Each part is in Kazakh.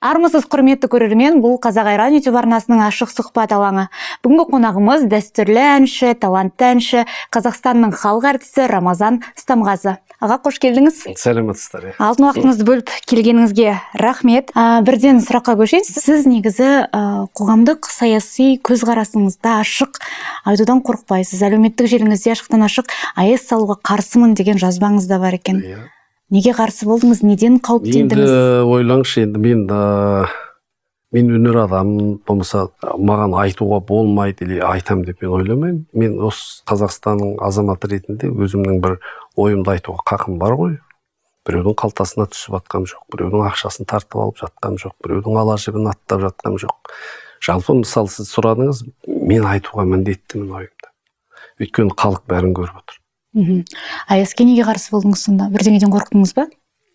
Армысыз, құрметті көрермен! Бұл «Қазақ Айран» YouTube арнасының ашық сұхбат алаңы. Бүгінгі қонағымыз – дәстүрлі әнші, талантты әнші, Қазақстанның халық әртісі Рамазан Стамғазы. Аға, қош келдіңіз! Сәлеметсіздер. Алтын уақытыңызды бөліп келгеніңізге рахмет. Бірден сұраққа көшейін. Сіз негізі қоғамдық, саяси көзқарасыңызды ашық айтудан қорықпайсыз. Әлеуметтік желіңізде ашықтан ашық «АЭС салуға қарсымын» деген жазбаңыз да бар екен. Иә. Неге қарсы болдыңыз, неден Енді қауіптендіңіз? Ойлаңызшы енді, мен өнер адамымын, болмаса маған айтуға болмайды или айтам деп мен ойламаймын. Мен осы Қазақстанның азаматы ретінде өзімнің бір ойымды айтуға хақым бар ғой. Біреудің қалтасына түсіп жатқам жоқ, біреудің ақшасын тартып алып жатқам жоқ, біреудің ала жібін аттап жатқам жоқ. Жалпы, мысалы, сіз сұрадыңыз, мен айтуға міндеттімін ойымды, өйткені халық бәрін көріп отыр. АЭС-ке неге қарсы болдыңыз сонда? Бірдеңеден қорықтыңыз ба?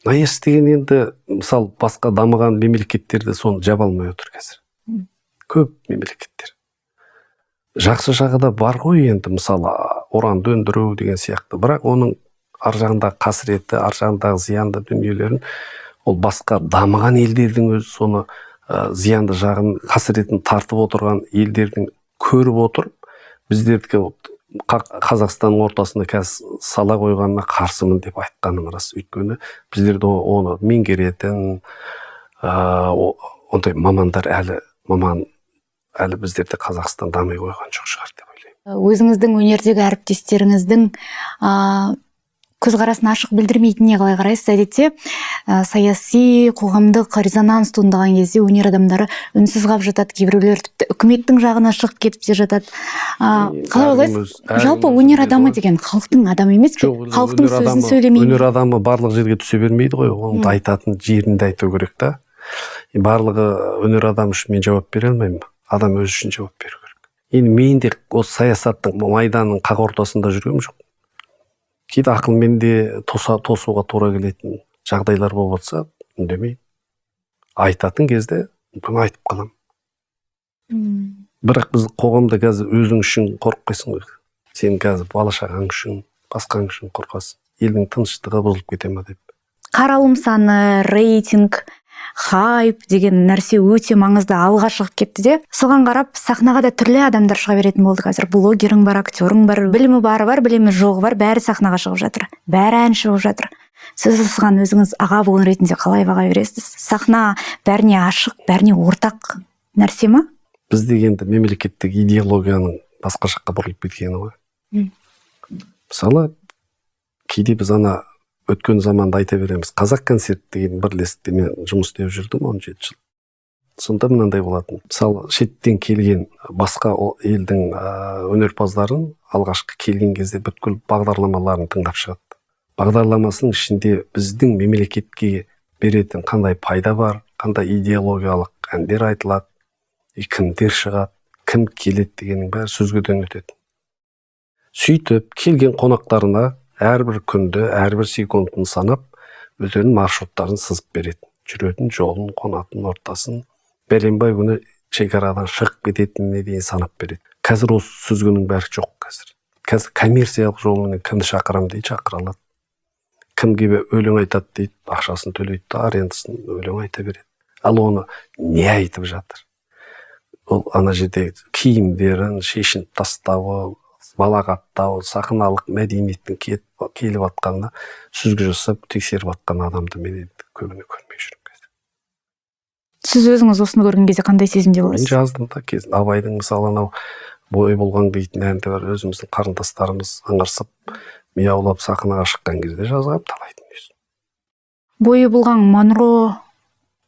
АЭС деген енді, мысалы, басқа дамыған мемлекеттерде соны жаба алмай отыр қазір. Көп мемлекеттер. Жақсы жағы да бар ғой енді, мысалы, уранды өндіру деген сияқты, бірақ оның ар жағындағы қасіреті, ар жағындағы зиянды дүниелерін ол басқа дамыған елдердің өзі соны зиянды жағын, қасіретін тартып отырған елдердің көріп отырып, біздердікі Қазақстанның ортасында қазір сала қойғанына қарсымын деп айтқаным рас. Өйткені біздерде оны меңгеретін ондай мамандар әлі, маман әлі біздерде, Қазақстан дами қойған жоқ шығар деп ойлаймын. Өзіңіздің өнердегі әріптестеріңіздің көзқарасын ашық білдірмейтініне қалай қарайсыз? Әдетте саяси, қоғамдық резонанс туындаған кезде өнер адамдары үнсіз қалып жатады, кейбіреулер тіпті үкіметтің жағына шығып кетіп те жатады. Қалай Әркім ойлайсыз, әркім жалпы өзі өнер біледі адамы ғой. деген халықтың адамы емес пе? Жоқ, Халықтың өнер сөзін адамы, сөйлемей ме? өнер адамы барлық жерге түсе бермейді ғой. Оны айтатын жерінде айту керек та. Барлығы өнер адамы үшін мен жауап бере алмаймын, адам өзі үшін жауап беру керек. Енді мен де осы саясаттың майданның қақ ортасында жүргенім жоқ. Кейде ақылмен де тосуға тура келетін жағдайлар болып жатса, үндемей, айтатын кезде мүмкін айтып қаламын. Бірақ біз қоғамда қазір өзің үшін қорықпайсың ғой, сен қазір бала шағаң үшін, басқаң үшін қорқасың, елдің тыныштығы бұзылып кете ма деп. Қаралым саны, рейтинг, хайп деген нәрсе өте маңызды, алға шығып кетті де, соған қарап сахнаға да түрлі адамдар шыға беретін болды. Қазір блогерің бар, актерің бар, білімі бары бар, білімі жоғы бар, бәрі сахнаға шығып жатыр, бәрі әнші болып жатыр. Сіз осыған өзіңіз аға буын ретінде қалай баға бересіз? Сахна бәріне ашық, бәріне ортақ нәрсе ма? Бізде енді мемлекеттік идеологияның басқа жаққа бұрылып кеткені ғой. Мысалы, кейде біз ана өткен заманды айта береміз. «Қазақ концерт» деген бірлестікте мен жұмыс істеп жүрдім 17 жыл. Сонда мынандай болатын: мысалы, шеттен келген басқа елдің өнерпаздарын алғашқы келген кезде бүткіл бағдарламаларын тыңдап шығады. Бағдарламасының ішінде біздің мемлекетке беретін қандай пайда бар, қандай идеологиялық әндер айтылады и кімдер шығады, кім келеді дегеннің бәрі сүзгіден өтеді. Сөйтіп келген қонақтарына әрбір күнді, әрбір секундын санап, өздерінің маршруттарын сызып береді, жүретін жолын, қонатын ортасын, бәленбай күні шекарадан шығып кететініне дейін санап береді. Қазір осы сүзгінің бәрі жоқ. Қазір коммерциялық жолменен кімді шақырамын дейді, шақыра алады. Кімге өлең айтады дейді, ақшасын төлейді да, арендасын, өлең айта береді. Ал оны не айтып жатыр, ол ана жерде киімдерін шешініп тастауы, балағаттау, сахналық мәдениеттің келіп жатқанына сүзгі жасап, тексеріп жатқан адамды мен енді көбіне көрмей жүрмін қазір. Сіз өзіңіз осыны көрген кезде қандай сезімде Мен боласыз? жаздым да кезінде. Абайдың, мысалы, анау «Бой болған» дейтін әнді бар, өзіміздің қарындастарымыз ыңырсып, мияулап сахнаға шыққан кезде жазғанмын талай дүниесін. «Бойы болған» Монро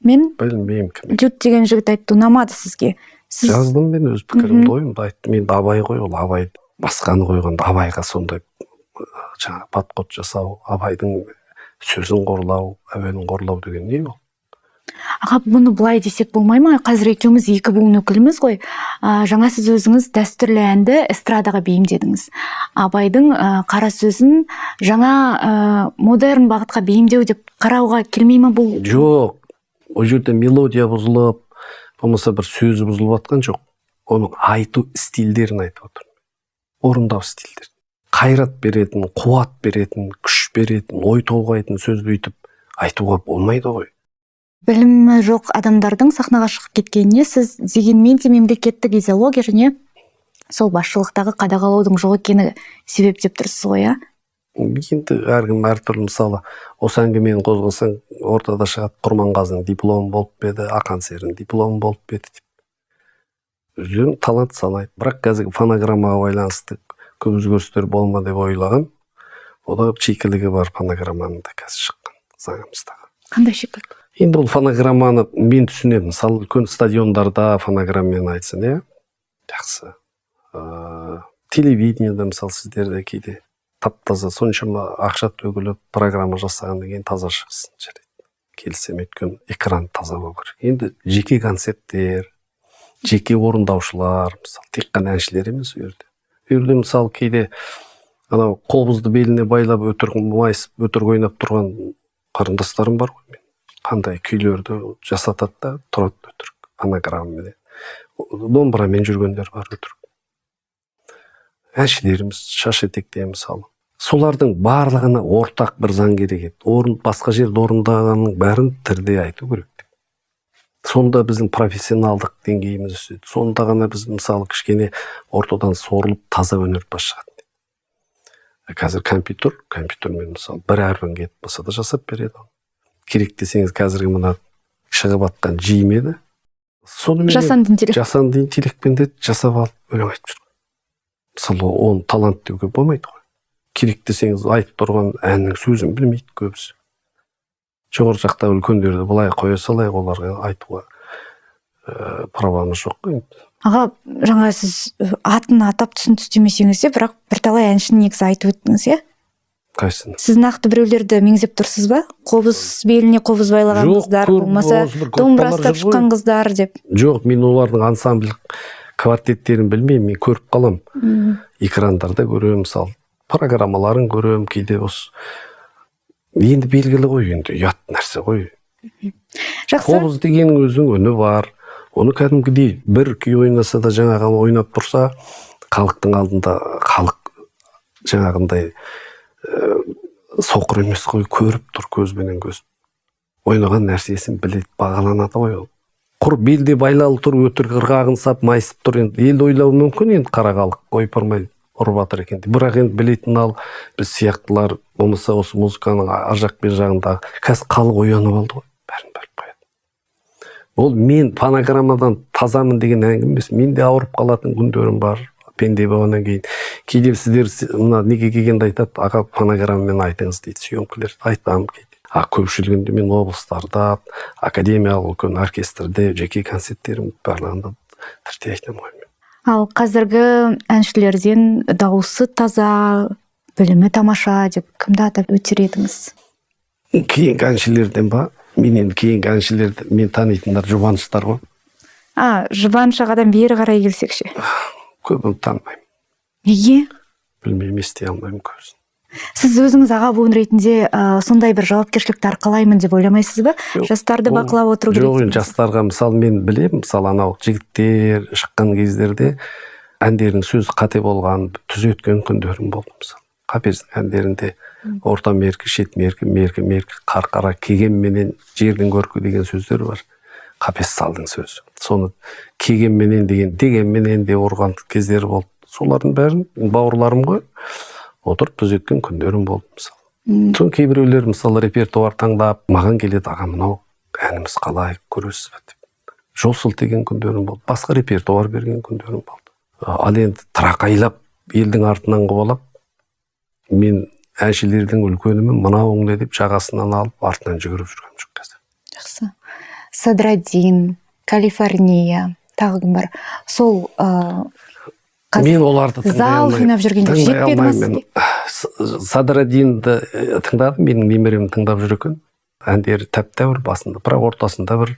мен Білмеймін кім. Дюд деген жігіт айтты, ұнамады сізге. Сіз Жаздым мен өз пікірімді, ойымды айттым. Енді Абай ғой ол, Абай басқаны қойғанда, Абайға сондай жаңағы подход жасау, Абайдың сөзін қорлау, әуенін қорлау деген не ол? Аға, бұны былай десек болмай ма? Қазір екеуміз екі буын өкіліміз ғой. Жаңа сіз өзіңіз дәстүрлі әнді эстрадаға бейімдедіңіз, Абайдың қара сөзін жаңа модерн бағытқа бейімдеу деп қарауға келмей ма бұл? Жоқ, ол жерде мелодия бұзылып, болмаса бір сөзі бұзылып жатқан жоқ, оның айту стильдерін айтып отырмын, орындау стильдерін. Қайрат беретін, қуат беретін, күш беретін, ой толғайтын сөзді өйтіп айтуға болмайды ғой. Білімі жоқ адамдардың сахнаға шығып кеткеніне сіз дегенмен де мемлекеттік идеология және сол басшылықтағы қадағалаудың жоқ екені себеп деп тұрсыз ғой, иә? Енді әркім әртүрлі. Мысалы, осы әңгімені қозғасаң, ортада шығады: Құрманғазының дипломы болып па еді, Ақан серінің дипломы болып па еді деп. Өздерін талант санайды. Бірақ қазіргі фонограммаға байланысты көп өзгерістер болма деп ойлаған. О да шикілігі бар фонограмманың да, қазір шыққан заңымыздағы. Қандай шикілік? Енді ол фонограмманы мен түсінемін. Мысалы, үлкен стадиондарда фонограммамен айтсын, иә, жақсы. Телевидениеда, мысалы, сіздерде кейде тап таза соншама ақша төгіліп программа жасағаннан кейін таза шықсын, жарайды, келісемін, өйткені экран таза болу керек. Енді жеке концерттер, жеке орындаушылар, мысалы, тек қана әншілер емес ол жерде. Ол жерде, мысалы, кейде анау қобызды беліне байлап, өтірік майысып, өтірік ойнап тұрған қарындастарым бар ғой мен. Қандай күйлерді жасатады да тұрады өтірік фонограммаменен. Домбырамен жүргендер бар өтірік. Әншілеріміз шаш етекте, мысалы. Солардың барлығына ортақ бір заң керек еді. Орын басқа жерде орындағанның бәрін тірде айту керек деп. Сонда біздің профессионалдық деңгейіміз өседі. Сонда ғана біз, мысалы, кішкене ортадан сорылып, таза өнерпаз шығады. Қазір компьютер, компьютермен, мысалы, бір әрпін кетіп қалса да, жасап береді оны. Керек десеңіз, қазіргі мына шығып жатқан жим еді, сонымен Жасанды интеллект. Жасанды интеллектпен де жасап алып, өлең айтып жүр. Мысалы, оны талант деуге болмайды ғой. Керек десеңіз, айтып тұрған әннің сөзін білмейді көбісі. Жоғары жақта үлкендерді былай қоя салайық, оларға айтуға правамыз жоқ қой енді. Аға, жаңа сіз атын атап, түсін түстемесеңіз де, бірақ бірталай әншіні негізі айтып өттіңіз, иә? Қайсыны? Сіз нақты біреулерді меңзеп тұрсыз ба? Қобыз, беліне қобыз байлаған Жоқ, қыздар, көп болмаса осы бір домбыра группалар ұстап жүр ғой. шыққан қыздар деп. Жоқ, мен олардың ансамбль, квартеттерін білмеймін, мен көріп қаламын. Экрандарда көремін, мысалы, программаларын көремін кейде. Осы енді белгілі ғой, енді ұят нәрсе ғой. Жақсы. Қобыз дегеннің өзінің үні бар. Оны кәдімгідей бір күй ойнаса да, жаңағы ойнап тұрса халықтың алдында, халық жаңағындай соқыр емес қой, көріп тұр көзбенен. Көз ойнаған нәрсесін біледі, бағаланады ғой. Ол құр белде байлалы тұр, өтірік ырғағын сап, майысып тұр. Енді ел ойлауы мүмкін, енді қара халық ойпырмай ұрып жатыр екен деп. Бірақ енді білетін ал біз сияқтылар, болмаса осы музыканың ар жақ бер жағындағы қазір халық оянып алды ғой, бәрін біліп қояды. Ол мен фонограммадан тазамын деген әңгіме емес. Мен де ауырып қалатын күндерім бар, пенде болғаннан кейін. Кейде сіздер мына неге келгенде айтады: «Аға, фонограммамен айтыңыз», – дейді. Съемкалер айтамын кейде. А көпшілігінде мен облыстарда, академиялық үлкен оркестрде, жеке концерттерім барлығында тірте айтамын ғой мен. Ал қазіргі әншілерден дауысы таза, білімі тамаша деп кімді атап өтер едіңіз? Кейінгі әншілерден ба? Мен енді кейінгі әншілерді, мен танитындар Жұбаныштар ғой. А, Жұбаныш ағадан бері қарай келсек ше? Көбін танымаймын. Неге? Білмеймін, ести алмаймын көбісін. Сіз өзіңіз аға буын ретінде сондай бір жауапкершілікті арқалаймын деп ойламайсыз ба? Жоқ, Жастарды бақылап отыру керек жоқ, енді деген. жастарға, мысалы, мен білемін, мысалы, анау жігіттер шыққан кездерде әндерінің сөзі қате болған, түзеткен күндерім болды. Мысалы, Қапездің әндерінде орта меркі, шет меркі, меркі, меркі, қарқара, кегенменен жердің көркі деген сөздер бар. Қапез салдың сөзі. Соны кегенменен деген, дегенменен деп ұрған кездері болды. Солардың бәрін, бауырларым ғой, отырып түзеткен күндерім болды, мысалы. Сосын кейбіреулер, мысалы, репертуар таңдап маған келеді: «Аға, мынау әніміз қалай, көресіз бе?» – деп. Жол сілтеген күндерім болды, басқа репертуар берген күндерім болды. Ал енді тырақайлап, елдің артынан қуалап, мен әншілердің үлкенімін, мынауың не деп жағасынан алып, артынан жүгіріп жүргенім жоқ қазір. Жақсы. Садраддин, Калифорния, тағы кім бар? Сол Мен оларды тыңдай зал алмаймын. жинап жүргендер Тыңдай жетпеді ма алмаймын мен. сізге? Садраддинді тыңдадым, менің немерем тыңдап жүр екен. Әндері тәп тәуір басында, бірақ ортасында бір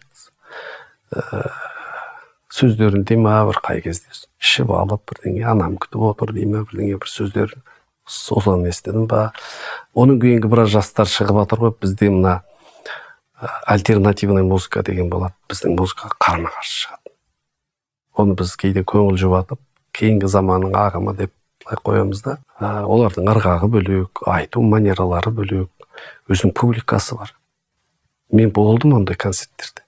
сөздерінде ма, бір қай кезде ішіп алып бірдеңе, анам күтіп отыр дей ма, бірдеңе бір сөздер, соны естідім ба. Оның кейінгі біраз жастар шығып жатыр ғой. Бізде мына альтернативный музыка деген болады, біздің музыкаға қарама қарсы шығады. Оны біз кейде көңіл жұбатып, кейінгі заманның ағымы деп былай қоямыз да. Олардың ырғағы бөлек, айту манералары бөлек, өзінің публикасы бар. Мен болдым ондай концерттерде.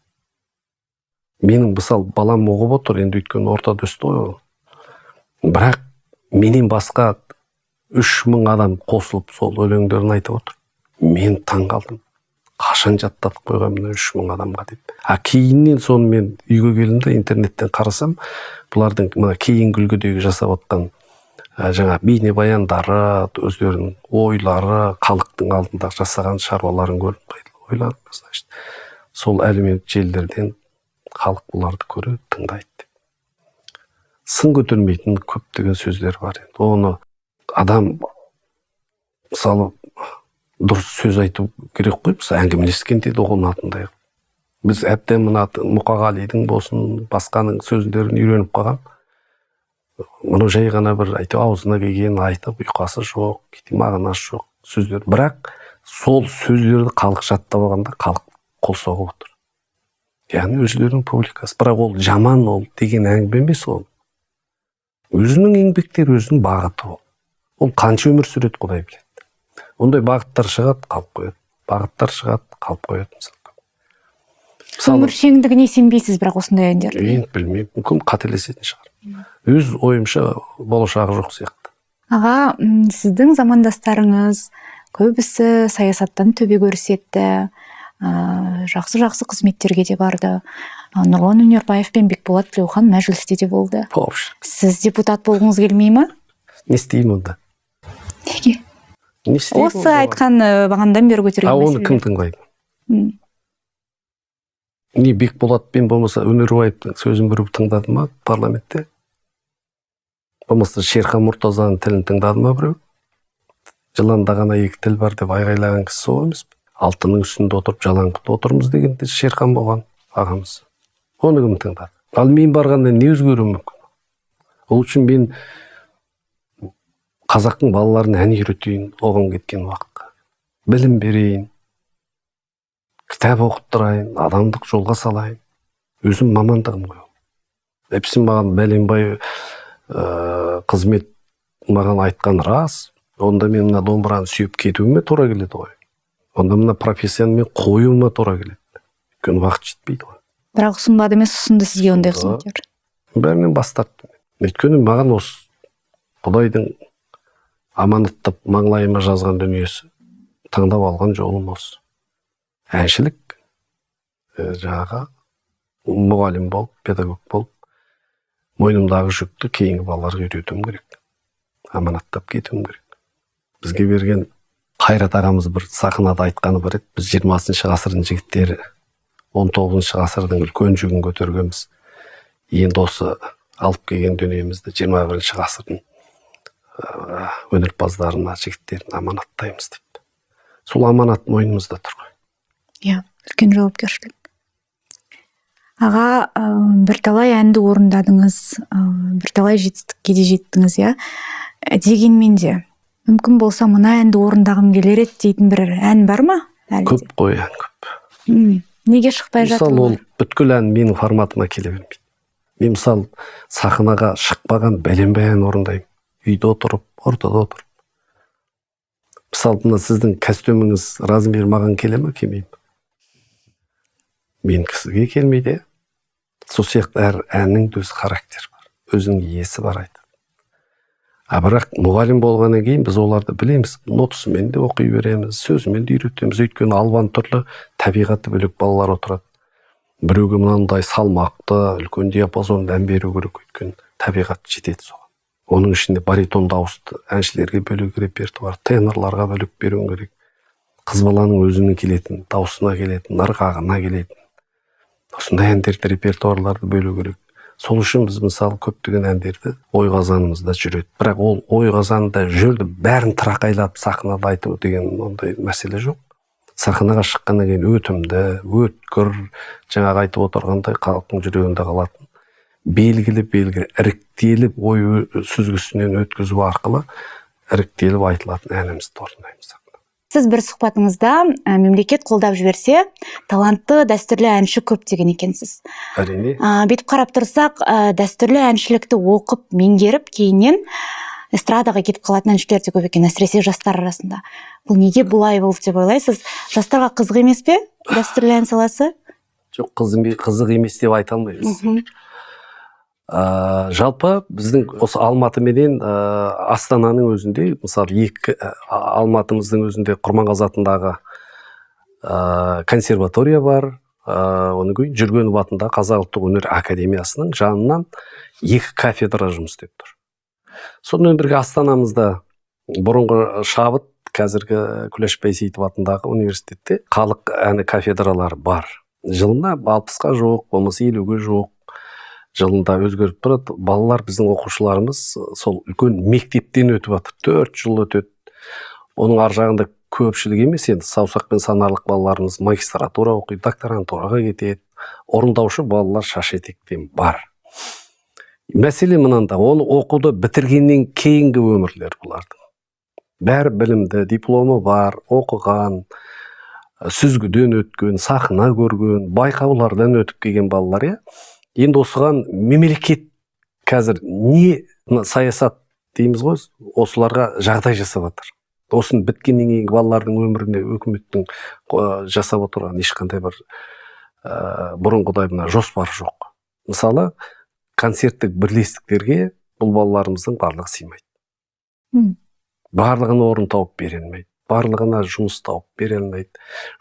Менің, мысалы, балам оқып отыр енді, өйткені ортада өсті ғой ол. Бірақ менен басқа 3000 адам қосылып сол өлеңдерін айтып отыр. Мен таң қалдым, қашан жаттатып қойған мына 3000 адамға деп. А кейіннен соны мен үйге келдім де, интернеттен қарасам, бұлардың мына кейінгі үлгідегі жасап отқан жаңа бейнебаяндары, өздерінің ойлары, халықтың алдында жасаған шаруаларын көріп ойладым: значит, сол әлеуметтік желілерден халық бұларды көреді, тыңдайды деп. Сын көтермейтін көптеген сөздер бар енді. Оны адам, мысалы, дұрыс сөз айту керек қой. Мысалы, әңгімелескенде де ұғынатындай. Біз әбден мына Мұқағалидың болсын, басқаның сөздерін үйреніп қалған. Мұны жай ғана бір әйтеуір аузына келген айтып, ұйқасы жоқ, кейде мағынасы жоқ сөздер. Бірақ сол сөздерді халық жаттап алғанда, халық қол соғып отыр, яғни өздерінің публикасы. Бірақ ол жаман ол деген әңгіме емес, ол өзінің еңбектері, өзінің бағыты. Ол қанша өмір сүреді, құдай біледі. Ондай бағыттар шығады, қалып қояды, бағыттар шығады, қалып қояды. Мысалы, Өміршеңдігіне сенбейсіз бірақ осындай әндердің? Енді білмеймін, мүмкін, қателесетін шығар. Өз ойымша, болашағы жоқ сияқты. Аға, сіздің замандастарыңыз көбісі саясаттан төбе көрсетті, жақсы жақсы қызметтерге де барды. Нұрлан Өнербаев пен Бекболат Тілеухан мәжілісте де болды. Вообще. Сіз депутат болғыңыз келмей ма? Не істеймін онда? Неге? Не істеймін Осы онда? айтқан, бағанадан бері көтерген А оны кім мәселелер. тыңдайды? Не, Бекболат пен болмаса Өнербаевтың сөзін біреу тыңдады ма парламентте? Болмаса Шерхан Мұртазаның тілін тыңдады ма біреу? «Жыланда ғана екі тіл бар» деп айғайлаған кісі сол емес пе? «Алтынның үстінде отырып, жалаң бұт отырмыз» деген де Шерхан болған ағамыз. Оны кім тыңдады? Ал мен барғанда не өзгеруі мүмкін? Ол үшін мен қазақтың балаларын ән үйретейін, оған кеткен уақытқа білім берейін, кітап оқыттырайын, адамдық жолға салайын. Өзім мамандығым ғой ол. Әйтпесе маған бәленбай қызмет маған айтқан рас, онда мен мына домбыраны сүйеп кетуіме тура келеді ғой, онда мына профессияны мен қоюыма тура келеді, өйткені уақыт жетпейді ғой. Бірақ ұсынбады емес, ұсынды сізге ондай Ұсынды. қызметтер. Бәрінен бас тарттым, өйткені маған осы құдайдың аманаттап маңлайыма жазған дүниесі, таңдап алған жолым осы әншілік, жаңағы мұғалім болып, педагог болып, мойнымдағы жүкті кейінгі балаларға үйретуім керек, аманаттап кетуім керек. Бізге берген Қайрат ағамыз бір сахнада айтқаны бар еді: «Біз, 20-ғасырдың жігіттері, 19-ғасырдың үлкен жүгін көтергенбіз, енді осы алып келген дүниемізді 21-ғасырдың өнерпаздарына, жігіттеріне аманаттаймыз» деп. Сол аманат мойнымызда тұр ғой. Иә, үлкен жауапкершілік. Аға, бірталай әнді орындадыңыз, бірталай жетістікке де жеттіңіз, иә. Дегенмен де, мүмкін болса, мына әнді орындағым келер еді дейтін бір ән бар ма әлі де? Көп қой, ән көп. Неге шықпай жатыр Мысалы, ол олар? бүткіл ән менің форматыма келе бермейді. Мен, мысалы, сахнаға шықпаған бәленбай ән орындаймын үйде отырып, ортада отырып. Мысалы, мына сіздің костюміңіз размер маған келе ма, келмей ме? Менікі сізге келмейді, иә. Сол сияқты әр әннің де өз характері бар, өзінің иесі бар, айтады. А бірақ мұғалім болғаннан кейін біз оларды білеміз, нотасымен де оқи береміз, сөзімен де үйретеміз, өйткені алуан түрлі табиғаты бөлек балалар отырады. Біреуге мынандай салмақты, үлкен диапазонды ән беру керек, өйткені табиғат жетеді соған. Оның ішінде баритон дауысты әншілерге бөлек репертуар, тенорларға бөлек беруің керек, қыз баланың өзінің келетін дауысына келетін, ырғағына келетін осындай әндерді, репертуарларды бөлу керек. Сол үшін біз, мысалы, көптеген әндерді ой қазанымызда жүреді, бірақ ол ой қазанында жүрді, бәрін тырақайлап сахнада айту деген ондай мәселе жоқ. Сахнаға шыққаннан кейін өтімді, өткір, жаңағы айтып отырғандай, халықтың жүрегінде қалатын белгілі белгілі іріктеліп, ой сүзгісінен өткізу арқылы іріктеліп айтылатын әнімізді орындаймыз. Сіз бір сұхбатыңызда мемлекет қолдап жіберсе, талантты дәстүрлі әнші көп деген екенсіз. Әрине. Бүйтіп қарап тұрсақ, дәстүрлі әншілікті оқып, меңгеріп, кейіннен эстрадаға кетіп қалатын әншілер де көп екен, әсіресе жастар арасында. Бұл неге бұлай болды деп ойлайсыз? Жастарға қызық емес пе? Дәстүрлі ән саласы? Жоқ, қызық емес деп айта алмаймыз. Жалпы біздің осы Алматы менен Астананың өзінде, мысалы, екі Алматымыздың өзінде Құрманғазы атындағы консерватория бар, одан кейін Жүргенов атындағы Қазақ ұлттық өнер академиясының жанынан екі кафедра жұмыс істеп тұр. Сонымен бірге Астанамызда бұрынғы Шабыт, қазіргі Күләш Байсейітова атындағы университетте халық әні кафедралары бар. Жылына 60-қа жуық, болмаса 50-ге жуық, жылында өзгеріп тұрады. Балалар, біздің оқушыларымыз сол үлкен мектептен өтіп жатыр. 4 жыл өтеді. Оның ар жағында көпшілік емес, енді саусақпен санарлық балаларымыз магистратура оқиды, докторантураға кетеді. Орындаушы балалар шаш етектен бар. Мәселе мынанда, оны оқуды бітіргеннен кейінгі өмірлер бұлардың. Бәрі білімді, дипломы бар, оқыған, сүзгіден өткен, сахна көрген, байқаулардан өтіп келген балалар, иә. Енді осыған мемлекет қазір не саясат дейміз ғой, осыларға жағдай жасап жатыр. Осыны біткеннен кейінгі балалардың өміріне өкіметтің жасап отырған ешқандай бір бұрынғыдай мына жоспар жоқ. Мысалы, концерттік бірлестіктерге бұл балаларымыздың барлығы сыймайды. Барлығына орын тауып бере алмайды, барлығына жұмыс тауып бере алмайды.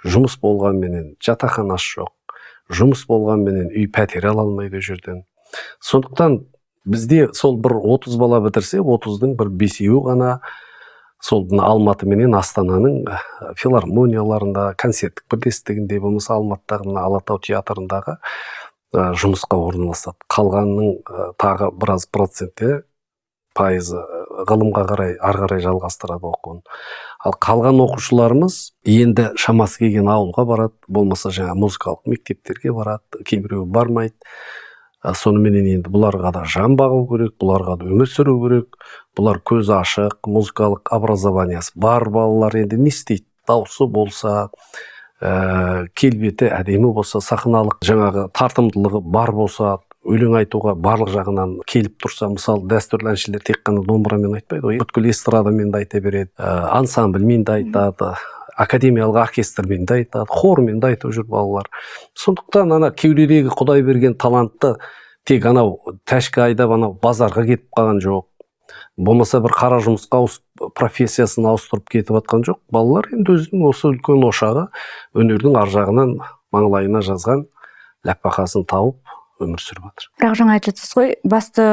Жұмыс болғанменен жатақханасы жоқ, жұмыс болғанменен үй пәтер ала алмайды ол жерден. Сондықтан бізде сол бір 30 бала бітірсе, 30-дың бір 5-еуі ғана сол мына Алматы менен Астананың филармонияларында, концерттік бірлестігінде, болмаса Алматыдағы мына Алатау театрындағы жұмысқа орналасады. Қалғанының тағы біраз проценті, пайызы ғылымға қарай ары қарай жалғастырады оқуын. Ал қалған оқушыларымыз енді шамасы келген ауылға барады, болмаса жаңа музыкалық мектептерге барады, кейбіреуі бармайды. Соныменен енді бұларға да жан бағу керек, бұларға да өмір сүру керек. Бұлар көзі ашық, музыкалық образованиясы бар балалар енді не істейді? Дауысы болса, келбеті әдемі болса, сахналық жаңағы тартымдылығы бар болса, өлең айтуға барлық жағынан келіп тұрса, мысалы, дәстүрлі әншілер тек қана домбырамен айтпайды ғой, бүткіл эстрадамен де айта береді, ансамбльмен де айтады, академиялық оркестрмен де айтады, хормен де айтып жүр балалар. Сондықтан ана кеудедегі Құдай берген талантты тек анау тәшкі айдап анау базарға кетіп қалған жоқ, болмаса бір қара жұмысқа ауысып, профессиясын ауыстырып кетіп жатқан жоқ. Балалар енді өзінің осы үлкен ошағы өнердің ар жағынан маңлайына жазған ләппақасын тауып өмір сүріп жатыр. Бірақ жаңа айтып жатсыз ғой, басты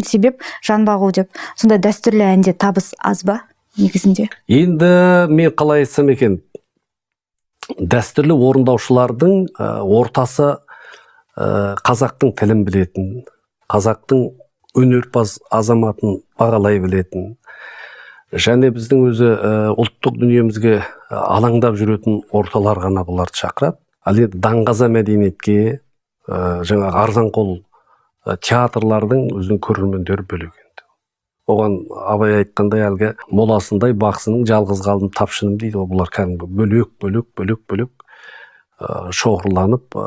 себеп жан бағу деп. Сонда дәстүрлі әнде табыс аз ба негізінде? Енді мен қалай айтсам екен, дәстүрлі орындаушылардың ортасы қазақтың тілін білетін, қазақтың өнерпаз азаматын бағалай білетін, және біздің өзі ұлттық дүниемізге алаңдап жүретін орталар ғана бұларды шақырады. Ал енді даңғаза мәдениетке, жаңағы арзан қол театрлардың өзінің көрермендері бөлек енді. Оған Абай айтқандай, әлгі моласындай бақсының жалғыз қалдым тапшыным дейді ғой, бұлар кәдімгі бөлек, бөлек, бөлек, бөлек шоғырланып,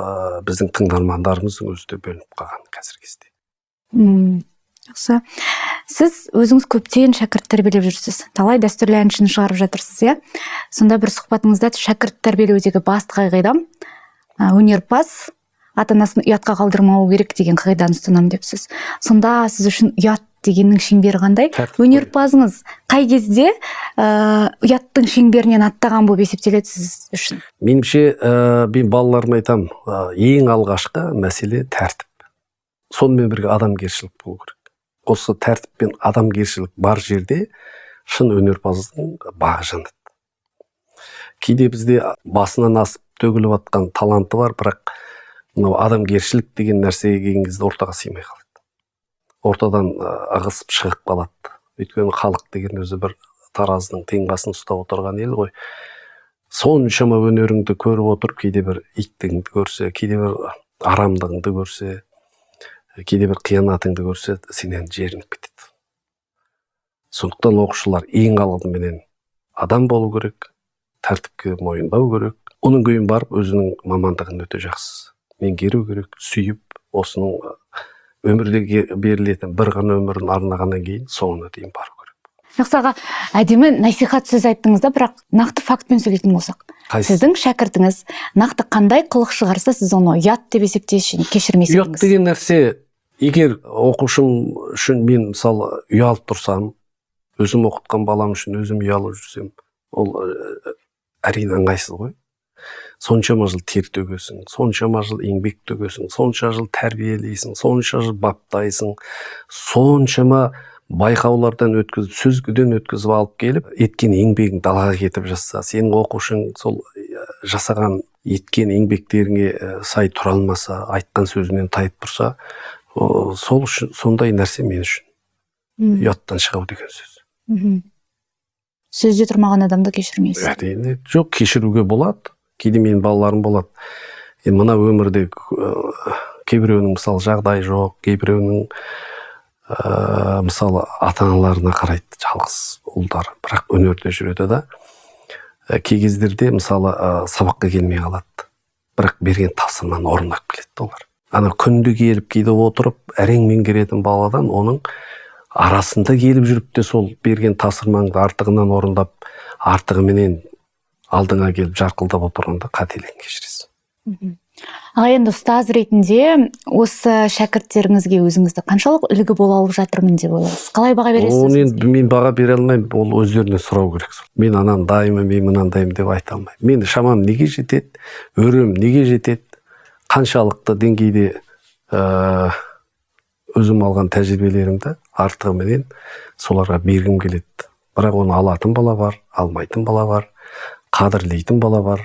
біздің тыңдармандарымыздың өзі де бөлініп қалған қазіргі кезде. Жақсы. Сіз өзіңіз көптен шәкірт тәрбиелеп жүрсіз. Талай дәстүрлі әншіні шығарып жатырсыз, иә? Сонда бір сұхбатыңызда шәкірт тәрбиелеудегі басты қағидам, өнерпаз ата-анасын ұятқа қалдырмауы керек деген қағиданы ұстанамын депсіз. Сонда сіз үшін ұят дегеннің шеңбері қандай? Тәртіп қой. Өнерпазыңыз қай кезде ұяттың шеңберінен аттаған болып есептеледі сіз үшін? Меніңше, мен балаларыма айтамын, ең алғашқы мәселе тәртіп. Сонымен бірге адамгершілік болу керек. Осы тәртіп пен адамгершілік бар жерде шын өнерпаздың бағы жанады. Кейде бізде басынан асып төгіліп атқан таланты бар, бірақ мынау адамгершілік деген нәрсеге келген кезде ортаға сыймай қалады. Ортадан ығысып шығып қалады. Өйткені халық деген өзі бір таразының тең басын ұстап отырған ел ғой. Соншама өнеріңді көріп отырып, кейде бір иттігіңді көрсе, кейде бір арамдығыңды көрсе, кейде бір қиянатыңды көрсе, сенен жерініп кетеді. Сондықтан оқушылар ең алдыменен адам болу керек, тәртіпке мойындау керек. Оның кейін барып өзінің мамандығын өте жақсы меңгеру керек, сүйіп, осының өмірде берілетін бір ғана өмірін арнағаннан кейін соңына дейін бару керек. Жақсы аға, әдемі насихат сөз айттыңыз да, бірақ нақты фактпен сөйлейтін болсақ, Қайсысы? сіздің шәкіртіңіз нақты қандай қылық шығарса, сіз оны ұят деп есептейсіз және кешірмес Ұят едіңіз? деген нәрсе, егер оқушым үшін мен мысалы ұялып тұрсам, өзім оқытқан балам үшін өзім ұялып жүрсем, ол әрине ыңғайсыз ғой. Соншама жыл тер төгесің, соншама жыл еңбек төгесің, сонша жыл тәрбиелейсің, сонша жыл баптайсың, соншама байқаулардан өткізіп, сүзгіден өткізіп алып келіп, еткен еңбегің далаға кетіп жатса, сенің оқушың сол жасаған еткен еңбектеріңе сай тұра алмаса, айтқан сөзінен тайып тұрса, сол үшін сондай нәрсе мен үшін ұяттан шығу деген сөз. Сөзде тұрмаған адамды кешірмейсіз. Әрине, жоқ, кешіруге болады. Кейде менің балаларым болады. Енді мына өмірде кейбіреуінің мысалы жағдайы жоқ, кейбіреуінің мысалы ата-аналарына қарайды жалғыз ұлдары, бірақ өнерде жүреді да. Кей кездерде мысалы сабаққа келмей қалады, бірақ берген тапсырманы орындап келеді да олар. Ана күнде келіп кейде отырып әрең меңгеретін баладан оның арасында келіп жүріп те сол берген тапсырмаңды артығынан орындап, артығыменен алдыңа келіп жарқылдап отырғанда қателігін кешіресің. Аға, енді ұстаз ретінде осы шәкірттеріңізге өзіңізді қаншалық үлгі бола алып жатырмын деп ойлайсыз? Қалай баға бересіз Оны өзіңізге? енді мен баға бере алмаймын, ол өздеріне сұрау керек. Мен анандаймын, мен мынандаймын деп айта алмаймын. Мен шамам неге жетеді, өрем неге жетеді, қаншалықты деңгейде өзім алған тәжірибелерімді артығыменен соларға бергім келеді. Бірақ оны алатын бала бар, алмайтын бала бар, қадірлейтін бала бар.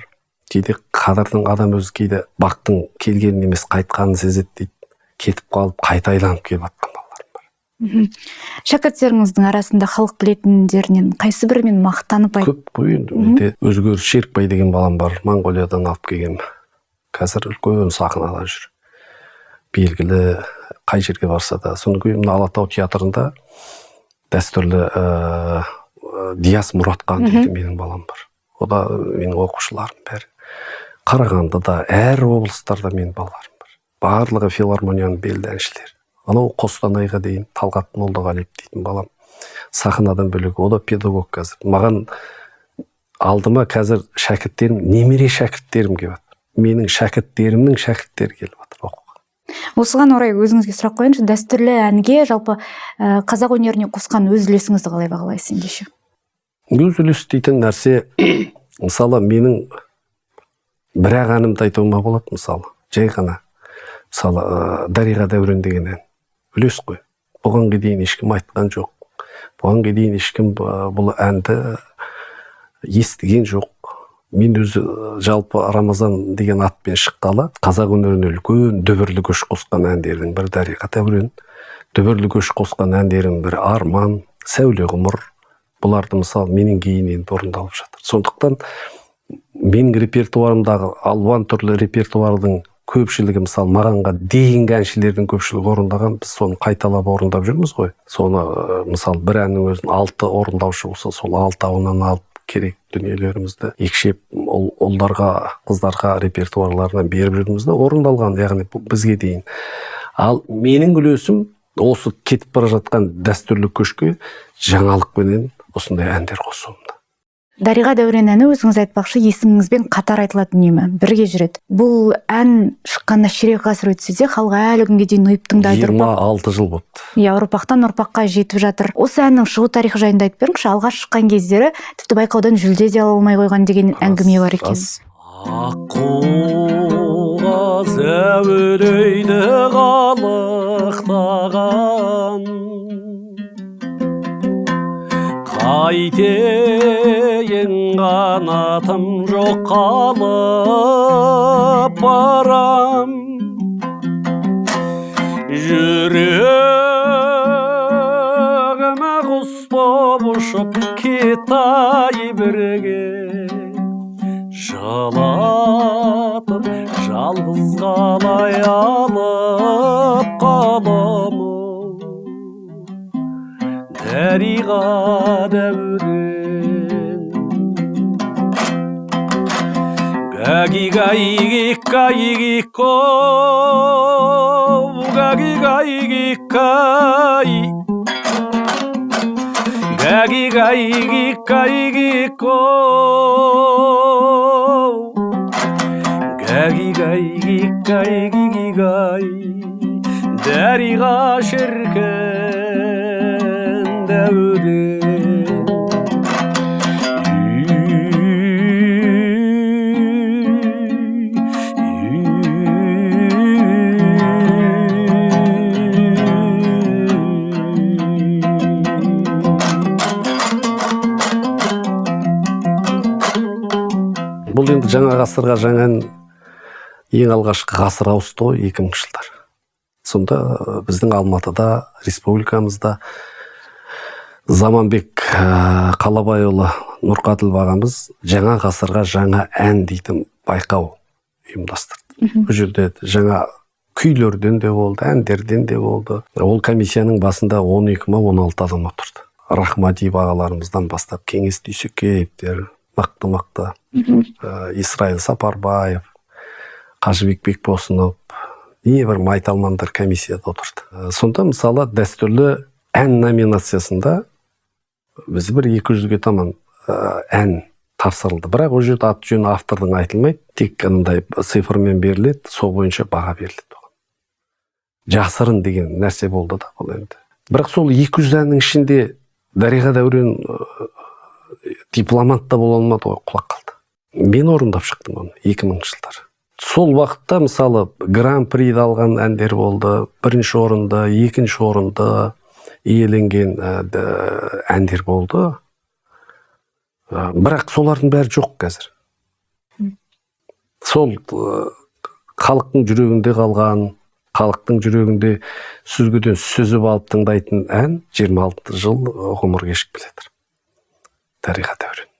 Кейде қадірдің адам өзі кейде бақтың келгенін емес қайтқанын сезеді дейді. Кетіп қалып қайта айланып келіп жатқан балалар бар. Шәкірттеріңіздің арасында халық білетіндерінен қайсы бірімен мақтанып айт? Көп қой енді. Менде Өзгеріс Шерікбай деген балам бар, Моңғолиядан алып келгенмін. Қазір үлкен сахнада жүр. Белгілі қай жерге барса да. Содан кейін мына Алатау театрында дәстүрлі Диас Мұратқан дейтін менің балам бар. О да менің оқушыларым бәрі. Қарағандыда, әр облыстарда менің балаларым бар. Барлығы филармонияның белді әншілері. Анау Қостанайға дейін Талғат Молдағалиев дейтін балам. Сахнадан бөлек, о да педагог қазір. Маған алдыма қазір шәкірттерім, немере шәкірттерім келіп жатыр. Менің шәкірттерімнің шәкірттері келіп жатыр оқуға. Осыған орай өзіңізге сұрақ қояйыншы, дәстүрлі әнге жалпы қазақ өнеріне қосқан өз үлесіңізді қалай бағалайсыз ендеше? Өз үлес дейтін нәрсе, мысалы менің бір-ақ әнімді айтуыма болады, мысалы, жай ғана. Мысалы, Дариға Дәурен деген ән. Үлес қой. Бұған дейін ешкім айтқан жоқ. Бұған дейін ешкім бұл әнді естіген жоқ. Мен өзі жалпы Рамазан деген атпен шыққалы қазақ өнеріне үлкен дүбірлі көш қосқан әндердің бірі Дариға Дәурен. Дүбірлі көш қосқан әндердің бірі Арман, Сәуле Ғұмыр. Бұларды мысалы менен кейін енді орындалып жатыр. Сондықтан менің репертуарымдағы алуан түрлі репертуардың көпшілігі мысалы мағанға дейінгі әншілердің көпшілігі орындаған, біз соны қайталап орындап жүрміз ғой. Соны мысалы бір әннің өзін 6 орындаушы болса, сол алтауынан алып керек дүниелерімізді екшеп ұлдарға, қыздарға репертуарларынан беріп жүрміз да, орындалған, яғни бізге дейін. Ал менің үлесім осы кетіп бара жатқан дәстүрлі көшке жаңалықпенен осындай әндер қосуымда. Дариға Дәурен әні өзіңіз айтпақшы есіміңізбен қатар айтылады үнемі, бірге жүреді. Бұл ән шыққанына ширек ғасыр өтсе де халық әлі күнге дейін ұйып тыңдайды. 26 жыл болыпты. Иә, ұрпақтан ұрпаққа жетіп жатыр. Осы әннің шығу тарихы жайында айтып беріңізші. Алғаш шыққан кездері тіпті байқаудан жүлде де ала алмай қойған деген әңгіме бар екен. Рас. Аққуға зәулейді қалықтаған, қайтейін қанатым жоқ қалып барам. Жүрегім құс боп ұшып кетай бірге, жылатып жалғыз қалай алып қаламын. Дариға Дәурен. Гаги гаи ги каи ги ко, гаги гаи ги каи. Гаги Гай ги гай ги ко Гаги гай ги гай ги ги гай Дариға шіркін дәурен. Бұл енді жаңа ғасырға жаңа ең алғашқы ғасыр ауысты ғой 2000 жылдар. Сонда біздің Алматыда, республикамызда Заманбек Қалабайұлы Нұрқаділ ағамыз жаңа ғасырға жаңа ән дейтін байқау ұйымдастырды. Бұл жерде жаңа күйлерден де болды, әндерден де болды. Ол комиссияның басында 12 ма 16 адам отырды. Рахмадиев ағаларымыздан бастап Кеңес Дүйсекеевтер, мықты-мықты, Исраил Сапарбаев, Қажыбек Бекбосынов, небір майталмандар комиссияда отырды. Сонда мысалы дәстүрлі ән номинациясында біз бір 200-ге таман ән тапсырылды. Бірақ ол жерде аты жөні автордың айтылмайды, тек андай цифрмен беріледі, сол бойынша баға беріледі оған. Жасырын деген нәрсе болды да бұл енді. Бірақ сол 200 әннің ішінде Дариға Дәурен дипломант та бола алмады ғой, құлап қалды. Мен орындап шықтым оны 2000 жылдары. Сол уақытта мысалы гран-приді алған әндер болды, бірінші орынды, екінші орынды иеленген әндер болды. Бірақ солардың бәрі жоқ қазір. Сол халықтың жүрегінде қалған, халықтың жүрегінде сүзгіден сүзіп алып тыңдайтын ән 26 жыл ғұмыр кешіп келе жатыр. Дариға Дәурен.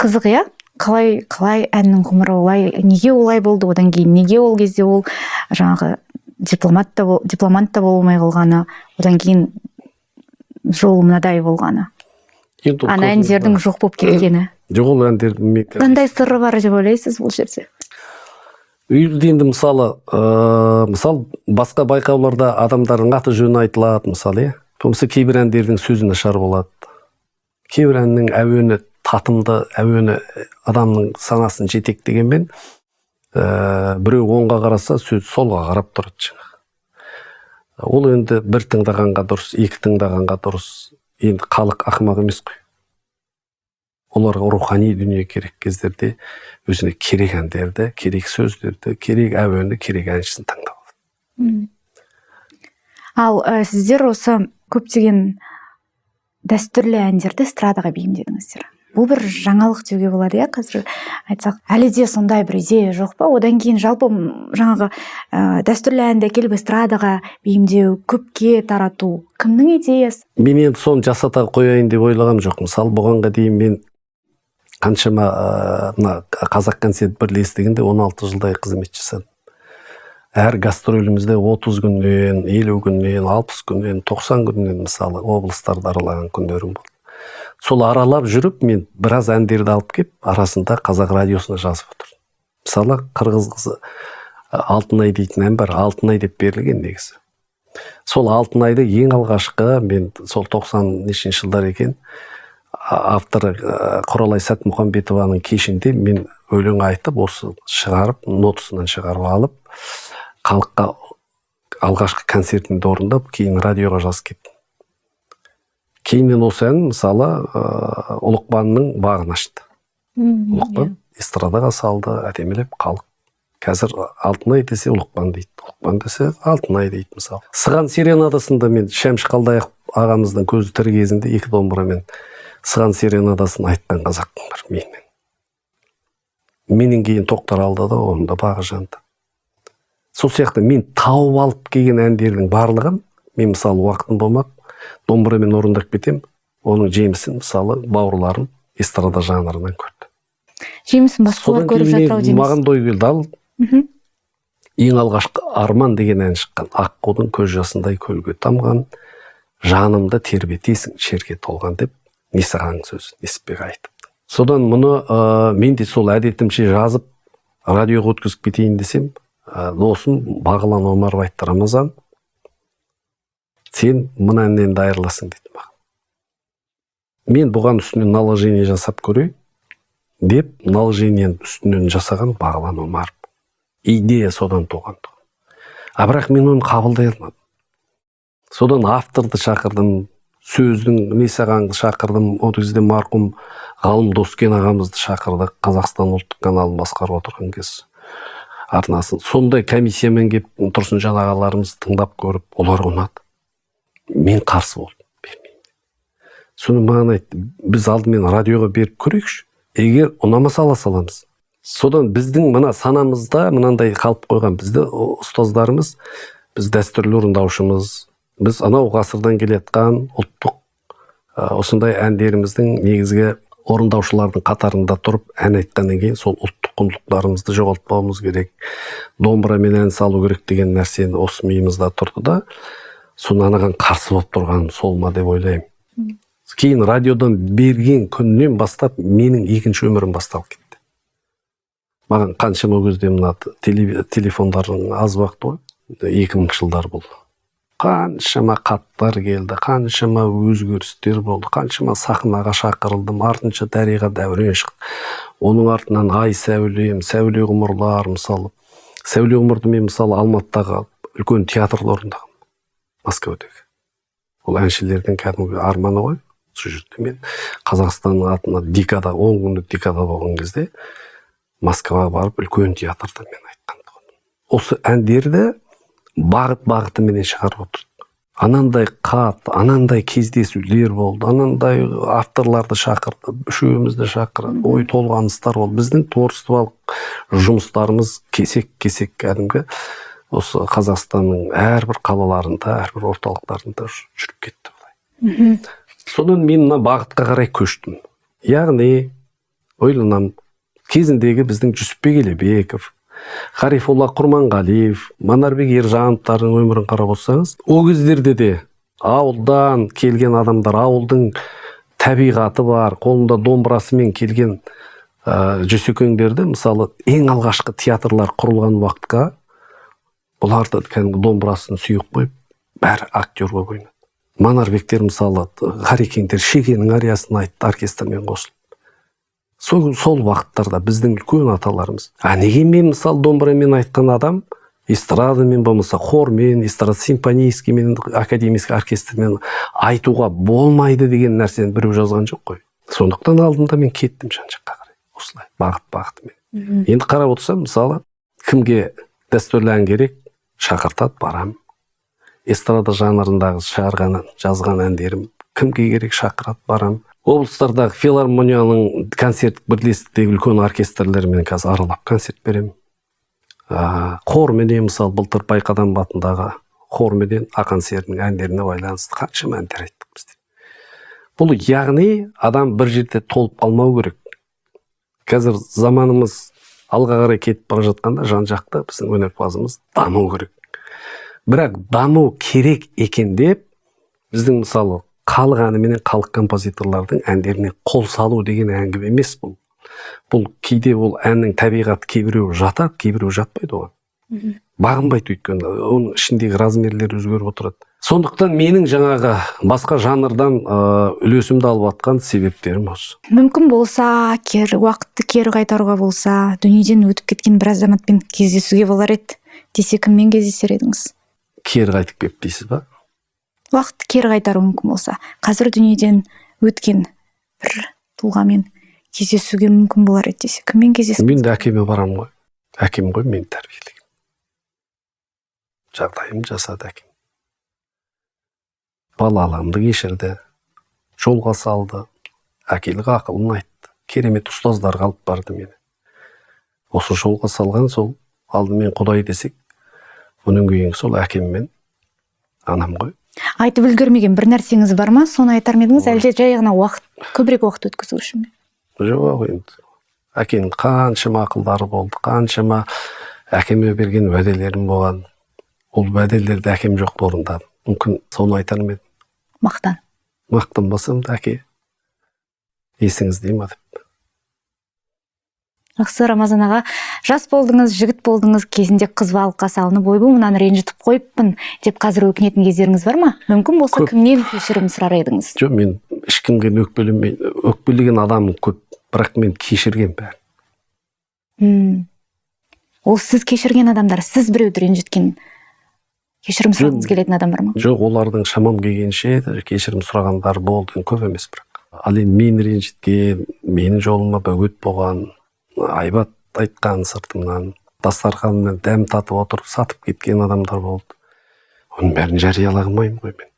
Қызық, иә? Қалай әннің ғұмыры олай, неге олай болды, одан кейін неге ол кезде ол жаңағы дипломант та болмай қалғаны, одан кейін жолы мынадай болғаны. Ана әндердің жоқ болып кеткені. Жоқ, ол әндердің қандай сыры бар деп ойлайсыз бұл жерде? Енді мысалы, басқа байқауларда адамдардың аты жөні айтылады, мысалы, иә. Болмаса кейбір әндердің сөзі нашар болады. Кейбір әннің әуені татымды, әуені адамның санасын жетектегенмен, біреу оңға қараса, сөз солға қарап тұрады жаңағы. Ол енді бір тыңдағанға дұрыс, екі тыңдағанға дұрыс. Енді халық ақымақ емес қой. Оларға рухани дүние керек кездерде өзіне керек әндерді, керек сөздерді, керек әуенді, керек әншісін таңдап алады. Ал сіздер осы көптеген дәстүрлі әндерді эстрадаға бейімдедіңіздер. Бұл бір жаңалық деуге болады, иә, қазір айтсақ. Әлі де сондай бір идея жоқ па? Одан кейін жалпы жаңағы дәстүрлі әнді әкеліп эстрадаға бейімдеу, көпке тарату кімнің идеясы? Мен енді соны жасата қояйын деп ойлағам жоқ. Мысалы, бұғанға дейін мен қаншама мына Қазақ концерт бірлестігінде 16 жылдай қызмет жасадым. Әр гастролімізде 30 күннен, 50 күннен, 60 күннен, 90 күннен мысалы облыстарды аралаған күндерім болды. Сол аралап жүріп, мен біраз әндерді алып кеп, арасында Қазақ радиосына жазып отырдым. Мысалы, қырғыз қызы Алтынай дейтін ән бар, Алтынай деп берілген негізі. Сол Алтынайды ең алғашқы, мен сол 90 нешінші жылдар екен, авторы Құралай Сәтмұхамбетованың кешінде мен өлең айтып, осы шығарып, нотасынан шығарып алып, халыққа алғашқы концертімді орындап, кейін радиоға жазып кеттім. Кейіннен осы ән, мысалы, Ұлықпанның бағын ашты. Ұлықпан эстрадаға салды, әдемілеп халық. Қазір Алтынай десе Ұлықпан дейді, Ұлықпан десе Алтынай дейді, мысалы. Сыған серенадасында мен Шәмші Қалдаяқов ағамыздың көзі тірі кезінде екі домбырамен Сыған серенадасын айтқан қазақтың бір менімен. Менен кейін Тоқтар алды да, оның да бағы жанды. Сол сияқты мен тауып алып келген әндердің барлығын, мен мысалы уақытым болмап, домбырамен орындап кетем, оның жемісін мысалы бауырларым эстрада жанрынан көрді. Жемісін басқалар көріп жатыр ау дейміз. Маған той келді, ал ең алғашқы Арман деген ән шыққан. Аққудың көз жасындай көлге тамған, жанымды тербетесің шерге толған деп Несағаң сөзі Несіпбек айтыпты. Содан мұны мен де сол әдетімше жазып радиоға өткізіп кетейін десем, досым Бағлан Омаров айтты: Мен бұған үстінен наложение жасап көрейін деп наложениенің үстінен жасаған Бағлан Омаров. Идея содан туған. А бірақ мен оны қабылдай алмадым. Содан авторды шақырдым, сөздің несі ағаңды шақырдым. Ол кезде марқұм Ғалым Доскен ағамызды шақырдық, Қазақстан ұлттық каналын басқарып отырған кез арнасын. Сондай комиссиямен келіп Тұрсынжан ағаларымыз тыңдап көріп, олар ұнады. Мен қарсы болдым, бермеймін. Соны маған айтты, біз алдымен радиоға беріп көрейікші, егер ұнамаса ала саламыз. Содан біздің мына санамызда мынандай қалып қойған, бізді ұстаздарымыз, біз дәстүрлі орындаушымыз, біз анау ғасырдан келе жатқан ұлттық осындай әндеріміздің негізгі орындаушылардың қатарында тұрып ән айтқаннан кейін сол ұлттық құндылықтарымызды жоғалтпауымыз керек, домбырамен ән салу керек деген нәрсені осы миымызда тұрды да, соны анаған қарсы болып тұрғаным сол ма деп ойлаймын. Кейін радиодан берген күннен бастап менің екінші өмірім басталып кетті. Маған қаншама кезде мына телефондардың аз уақыты ғой, 2000 жылдар болды. Қаншама хаттар келді, қаншама өзгерістер болды, қаншама сахнаға шақырылдым, артынша Дариға Дәурен шықты. Оның артынан Ай сәулем, Сәуле ғұмырлар, мысалы. Сәуле ғұмырды мен мысалы Алматыдағы үлкен театрда орындағанмын, Мәскеудегі. Ол әншілердің кәдімгі арманы ғой. Сол жерде мен Қазақстанның атына декада, 10 күндік декада болған кезде Москваға барып үлкен театрда мен айтқан тұғынмын. Осы әндерді бағыт-бағытыменен шығарып отырдық. Анандай қат, анандай кездесулер болды, анандай авторларды шақырды, үшеумізді шақырды, ой толғаныстар болды. Біздің творчестволық жұмыстарымыз кесек-кесек кәдімгі осы Қазақстанның әрбір қалаларында, әрбір орталықтарында жүріп кетті былай. Содан мен мына бағытқа қарай көштім. Яғни ойланам, кезіндегі біздің Жүсіпбек Елебеков, Ғарифолла Құрманғалиев, Манарбек Ержановтардың өмірін қарап отырсаңыз, ол кездерде де ауылдан келген адамдар, ауылдың табиғаты бар, қолында домбырасымен келген жүсекеңдерді, мысалы, ең алғашқы театрлар құрылған уақытқа бұларды кәдімгі домбырасын сүйіп қойып, бәрі актер болып ойнады. Манарбектер, мысалы, Ғарекеңдер Шегенің ариясын айтты оркестрмен қосылып. Сол уақыттарда біздің үлкен аталарымыз. А неге мен, мысалы, домбырамен айтқан адам эстрадамен болмаса хормен, эстрада симфоническиймен, академический оркестрмен айтуға болмайды деген нәрсені біреу жазған жоқ қой. Сондықтан алдында мен кеттім жан жаққа қарай. Осылай бағыт бағытымен. Енді қарап отырсам, мысалы, кімге дәстүрлі ән керек, шақыртады, барам. Эстрада жанрындағы шығарған, жазған әндерім кімге керек, шақырады, барам. Облыстардағы филармонияның концерттік бірлестіктегі үлкен оркестрлермен қазір аралап концерт беремін. Хорменен, мысалы, былтыр Байқадам атындағы хорменен Ақан серінің әндеріне байланысты қаншама әндер айттық бізде. Бұл яғни адам бір жерде толып қалмау керек. Қазір заманымыз алға қарай кетіп бара жатқанда жан жақты біздің өнерпазымыз даму керек. Бірақ даму керек екен деп біздің, мысалы, халық әніменен халық композиторлардың әндеріне қол салу деген әңгіме емес бұл. Бұл кейде ол әннің табиғаты кейбіреуі жатады, кейбіреуі жатпайды оған. Бағынбайды, өйткені оның ішіндегі размерлер өзгеріп отырады. Сондықтан менің жаңағы басқа жанрдан үлесімді алып жатқан себептерім осы. Мүмкін болса, кері уақытты кері қайтаруға болса, дүниеден өтіп кеткен бір азаматпен кездесуге болар еді десе, кіммен кездесер едіңіз? Кері қайтып келіп дейсіз ба? Уақытты кері қайтару мүмкін болса, қазір дүниеден өткен бір тұлғамен кездесуге мүмкін болар еді десе, кіммен кездесіп? Мен де әкеме барамын ғой. Әкем ғой мені тәрбиелеген. Жағдайым жасады әкем. Балалығымды кешірді, жолға салды, әкелік ақылын айтты, керемет ұстаздарға алып барды мені. Осы жолға салған сол алдымен Құдай десек, одан кейінгі сол әкем мен анам ғой. Айтып үлгермеген бір нәрсеңіз бар ма? Соны айтар ма едіңіз, әлде жай ғана уақыт, көбірек уақыт өткізу үшін бе? Жоқ, енді әкенің қаншама ақылдары болды, қаншама әкеме берген уәделерім болған. Ол уәделерді әкем жоқта орындадым. Мүмкін соны айтар ма едім. Мақтан. Мақтанбасам да, әке, есіңізде ма деп. Жақсы, Рамазан аға, жас болдыңыз, жігіт болдыңыз, кезінде қыз балыққа салынып, ойбу, мынаны ренжітіп қойыппын деп қазір өкінетін кездеріңіз бар ма? Мүмкін болса, Көп. кімнен кешірім сұрар едіңіз? Жоқ, мен Ешкімге өкпелемей, өкпелеген адамым көп, бірақ мен кешірген бәрін. Ол сіз кешірген адамдар, сіз біреуді ренжіткен, кешірім сұрағыңыз келетін адам бар ма? Жоқ, олардың шамам келгенше кешірім сұрағандар болды, көп емес бірақ. Ал енді мені ренжіткен, менің жолыма бөгет болған, айбат айтқан, сыртымнан дастарханмен дәм татып отырып сатып кеткен адамдар болды. Оның бәрін жарияламаймын ғой мен.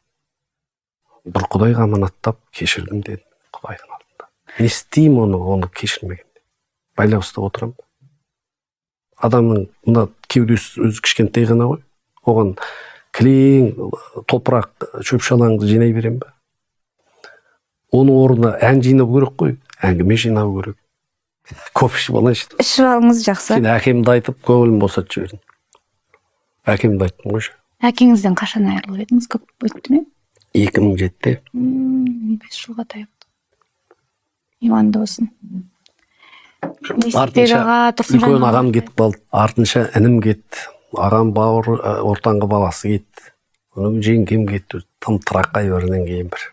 Бір құдайға аманаттап кешірдім дедім құдайдың алдында. Не істеймін оны кешірмегенде? Байлап ұстап отырамын ба? Адамның мына кеудесі өзі кішкентай ғана ғой. Оған кілең топырақ, шөп шалаңды жинай беремін ба? Оның орнына ән жинау керек қой, әңгіме жинау керек. Көп ішіп алайыншы. Ішіп алыңыз, жақсы. Кейін әкемді айтып, көңілім босатып жібердім. Әкемді айттым ғой. Әкеңізден қашан айырылып едіңіз? Көп өтті ме? 2007-де. 5 жылға таяпты. Иманды болсын. Несіпбек Артынша аға, Тұрсынжан үлкен аға. ағам кетіп қалды. Артынша інім кетті. Ағам бауыр, ортаңғы баласы кетті. Оның жеңгем кетті. Тым тырақай бірінен кейін бір.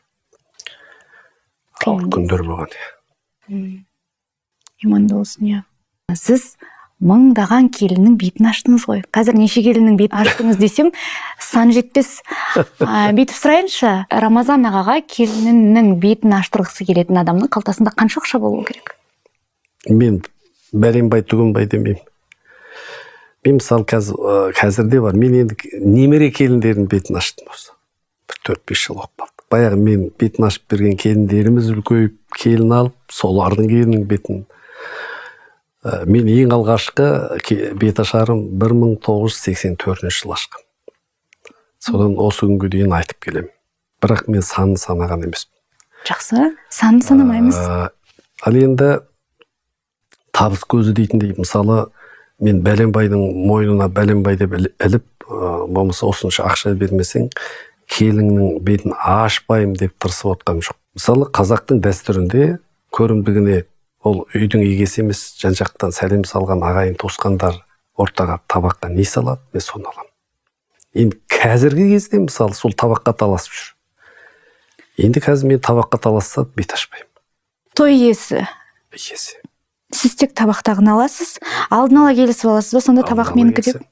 Ауыр Қиын. күндер болған. Иманды болсын, иә. Сіз мыңдаған келіннің бетін аштыңыз ғой. Қазір неше келіннің бетін аштыңыз десем, сан жетпес. Бүйтіп сұрайыншы, Рамазан ағаға келінінің бетін аштырғысы келетін адамның қалтасында қанша ақша болу керек? Мен бәленбай түгенбай демеймін. Мен мысалы қазірде бар. Мен енді немере келіндердің бетін аштым осы. Бір 4-5 жыл болып қалды. Баяғы мен бетін ашып берген келіндеріміз үлкейіп, келін алып, солардың келінінің бетін. Мен ең алғашқы бет ашарым 1984 жылы ашқам. Содан осы күнге дейін айтып келемін. Бірақ мен санын санаған емеспін. Жақсы, санын санамаймыз. Ал енді табыс көзі дейтіндей, мысалы, мен бәленбайдың мойнына бәленбай деп іліп, болмаса осынша ақша бермесең, келіннің бетін ашпаймын деп тырысып отқаным жоқ. Мысалы, қазақтың дәстүрінде көрімдігіне ол үйдің егесі емес, жан жақтан сәлем салған ағайын туысқандар ортаға табаққа не салады, мен соны аламын. Енді қазіргі кезде мысалы сол табаққа таласып жүр. Енді қазір мен табаққа таласса бет ашпаймын. Той иесі. Иесі. Сіз тек табақтағыны аласыз, алдын ала келісіп аласыз ба, сонда табақ Алдын ала менікі деп? келісіп.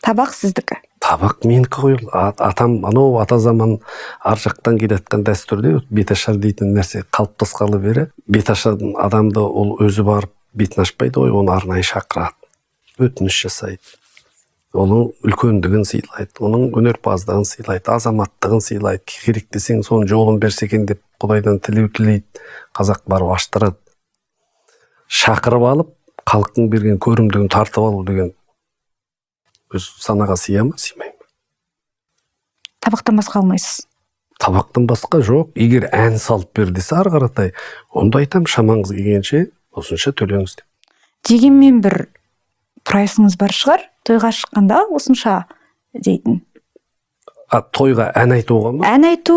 Табақ сіздікі. Табақ менікі ғой. Атам анау ата заман ар жақтан келе жатқан дәстүрде беташар дейтін нәрсе қалыптасқалы бері беташар адамды ол өзі барып бетін ашпайды ғой, оны арнайы шақырады, өтініш жасайды, оның үлкендігін сыйлайды, оның өнерпаздығын сыйлайды, азаматтығын сыйлайды. Керек десең соның жолын берсе екен деп Құдайдан тілеу тілейді. Қазақ барып аштырады. Шақырып алып, халықтың берген көрімдігін тартып алу деген өз санаға сыя ма, сыймай ма? Табақтан басқа алмайсыз. Табақтан басқа жоқ. Егер ән салып бер десе ары қаратай, онда айтамын, шамаңыз келгенше осынша төлеңіз деп. Дегенмен бір прайсыңыз бар шығар, тойға шыққанда осынша дейтін. А тойға ән айтуға ма? Ән айту,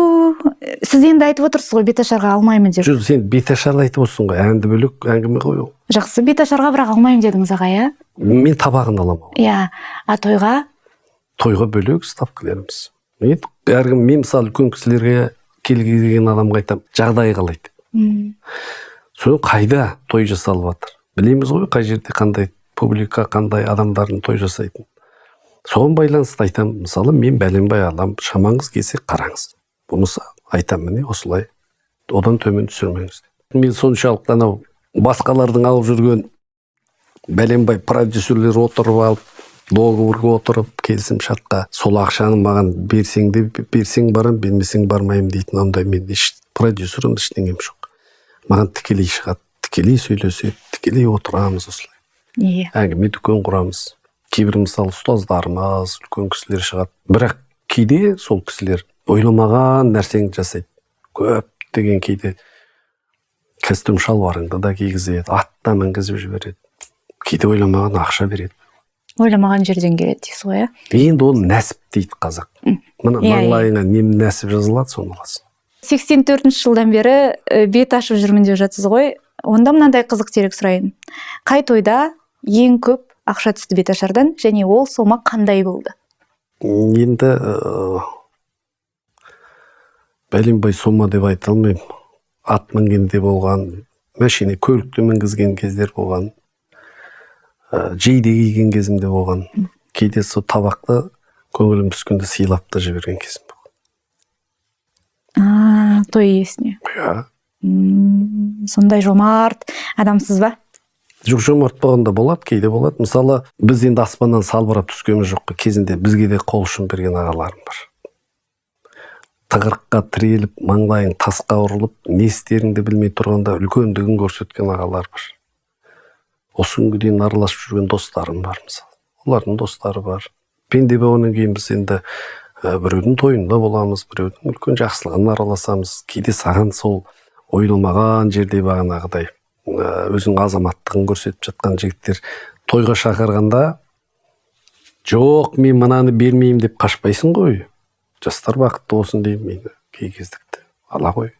сіз енді айтып отырсыз ғой, беташарға алмаймын деп. Жоқ, сен беташарды айтып отырсың ғой, әнді бөлек әңгіме ғой ол. Жақсы, беташарға бірақ алмаймын дедіңіз аға, иә? Мен табағын аламын. Иә, а тойға? Тойға бөлек ставкаларымыз. Мен әркім, мен мысалы үлкен кісілерге келген адамға айтамын, жағдайы қалай деп. Соны қайда той жасалып жатыр? Білеміз ғой, қай жерде қандай публика, қандай адамдардың той жасайтын. Соған байланысты айтамын, мысалы, мен бәленбай алам, шамаңыз келсе қараңыз. Болмаса айтамын, міне осылай, одан төмен түсірмеңіз деп. Мен соншалықты анау басқалардың алып жүрген бәленбай продюсерлер отырып алып, договорға отырып, келісім шартқа, сол ақшаны маған берсең де, берсең барам, бермесең бармаймын дейтін ондай мен еш продюсерім, ештеңем жоқ. Маған тікелей шығады, тікелей сөйлеседі, тікелей отырамыз осылай. Әңгіме дүкен құрамыз. Кейбір мысалы ұстаздарымыз, үлкен кісілер шығады. Бірақ кейде сол кісілер ойламаған нәрсеңді жасайды. Көптеген кейде костюм шалбарыңды да кигізеді, ат та мінгізіп жібереді. Кейде ойламаған ақша береді. Ойламаған жерден келеді дейсіз ғой, иә? Енді ол нәсіп дейді қазақ. Мына маңлайыңа не нәсіп жазылады, соны аласың. 84 жылдан бері бет ашып жүрмін деп жатсыз ғой. Онда мынандай қызық дерек сұрайын. Қай тойда ең көп ақша түсті беташардан және ол сома қандай болды? Енді Бәленбай сома деп айта алмаймын. Ат мінгенде болған, машина, көлікті мінгізген кездер болған, жейде киген кезімде болған. Кейде сол табақты көңілім түскенде сыйлап та жіберген кезім болған. А, той иесіне? Иә. Сондай жомарт адамсыз ба? Жоқ, жомарт болғанда болады, кейде болады. Мысалы, біз енді аспаннан салбырап түскеніміз жоқ қой. Кезінде бізге де қол ұшын берген ағаларым бар. Тығырыққа тіреліп, маңдайың тасқа ұрылып, не істеріңді білмей тұрғанда үлкендігін көрсеткен ағалар бар. Осы күнге дейін араласып жүрген достарым бар, мысалы, олардың достары бар. Пенде болғаннан кейін біз енді біреудің тойында боламыз, біреудің үлкен жақсылығына араласамыз. Кейде саған сол ойламаған жерде бағанағыдай өзінің азаматтығын көрсетіп жатқан жігіттер тойға шақырғанда, жоқ, мен мынаны бермеймін деп қашпайсың ғой. Жастар бақытты болсын деймін мен, кей кездікті ала ғой,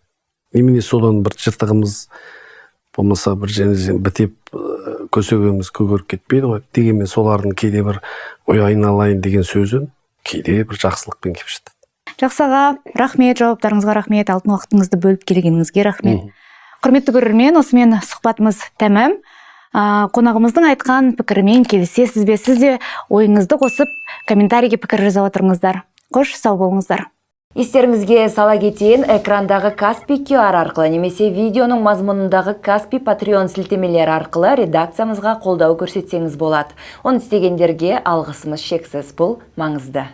немене, содан бір жыртығымыз болмаса, бір және бітеп, көсегеміз көгеріп кетпейді ғой. Дегенмен солардың кейде бір «ой, айналайын» деген сөзін кейде бір жақсылықпен келіп жатады. Жақсы, аға, рахмет, жауаптарыңызға рахмет, алтын уақытыңызды бөліп келгеніңізге рахмет. Құрметті көрермен, осымен сұхбатымыз тәмам. Қонағымыздың айтқан пікірімен келісесіз бе? Сіз де ойыңызды қосып, комментарийге пікір жаза отырыңыздар. Қош, сау болыңыздар. Естеріңізге сала кетейін, экрандағы Каспи QR арқылы немесе видеоның мазмұнындағы Каспи, Патреон сілтемелері арқылы редакциямызға қолдау көрсетсеңіз болады. Оны істегендерге алғысымыз шексіз. Бұл маңызды.